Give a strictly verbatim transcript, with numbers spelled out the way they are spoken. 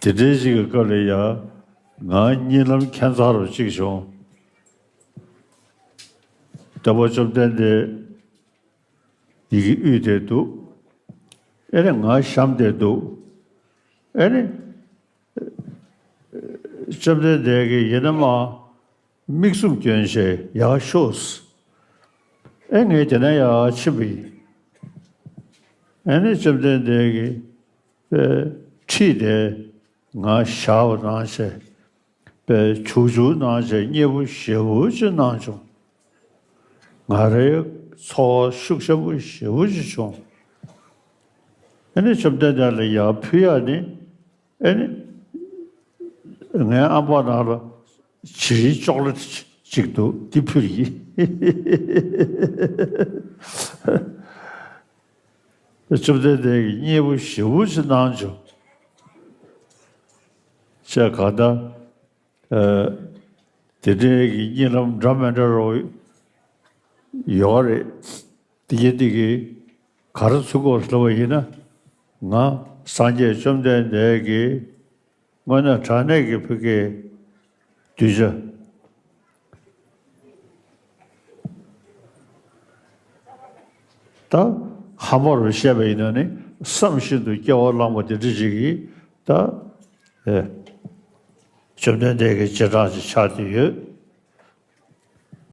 དེ་འདྲའི་ཞིག་གི་སྐབས་ལ་ཡ་ང་གཉིད་ལམ་ཁྱད་མཚར་བ་གཅིག་བྱུང་། སྟོན་པ་བཅོམ་ལྡན་འདས་ཡི་གེ་དབུས་དེར་འདུག་ཨེ་ནི་ང་གཤམ་དེར་འདུག་ཨེ་ནི་བཅོམ་ལྡན་འདས་ཀྱིས་ཡིན་ན་མ་མིག་བཙུམ་གྱོན་བྱས་ཡར་ཤོག་ཨེ་ངས་དེ་ན་ཡར་ཕྱིན་པ་ཡིན། ཨེ་ནི་བཅོམ་ལྡན་འདས་ཀྱིས་ཨེ་ཁྲིད་དེ་ང་བཞག་པ་གནང་བྱས། པའི་བྱུག་བྱུག་གནང་བྱས་མཉེས་པོ་ཞེ་པོ་ཅིག་གནང་བྱུང་། ང་རའི་ཚོར་བ་ཤུགས་ཆེན་པོ་ཞེ་པོ་ཅིག་བྱུང་། ཨ་ནི་བཅོམ་ལྡན་འདས་ལ་ཡར་ཕུལ་ཡག་ནི་ཨ་ནི་ངའི་ཨམ་ཕོག་ནང་ལ་བྱི་རིལ་ཅོག་ལེ་ཊི་ཅིག་འདུག་འདི་ཕུལ་ཡིན། བཅོམ་ལྡན་འདས་ཀྱིས་མཉེས་པོ་ཞེ་པོ་ཅིག་གནང་བྱུང་། ཅེས་གང་ལྟར། ཨ། དེ་འདྲའི་གི་གཉིད་ལམ་འདྲ་མི་འདྲ་རོ་ཡོད་རེད། དེ་གི་དེ་གི་ག་རེ་ཚུགས་དགོས་ལབ་པ་ཡིན་ན། ང་སངས་རྒྱས་བཅོམ་ལྡན་འདས་ཀྱི་དངོས་གནས་དྲང་གནས་ཀྱི་ཕ་གིའི་གདུལ་བྱ། ད་ཧམ་པ་རུ་བཤད་པ་ཡིན་ན་ནི་བསམ་བཞིན་དུ་སྐྱེ་བ་བླངས་པ་དེ་འདྲ་ཞིག་གིས་ད་ཨེ་བཅོམ་ལྡན་འདས་ཀྱི་རྗེས་འབྲང་ཞིག་ཆགས་ཀྱི་ཡོད།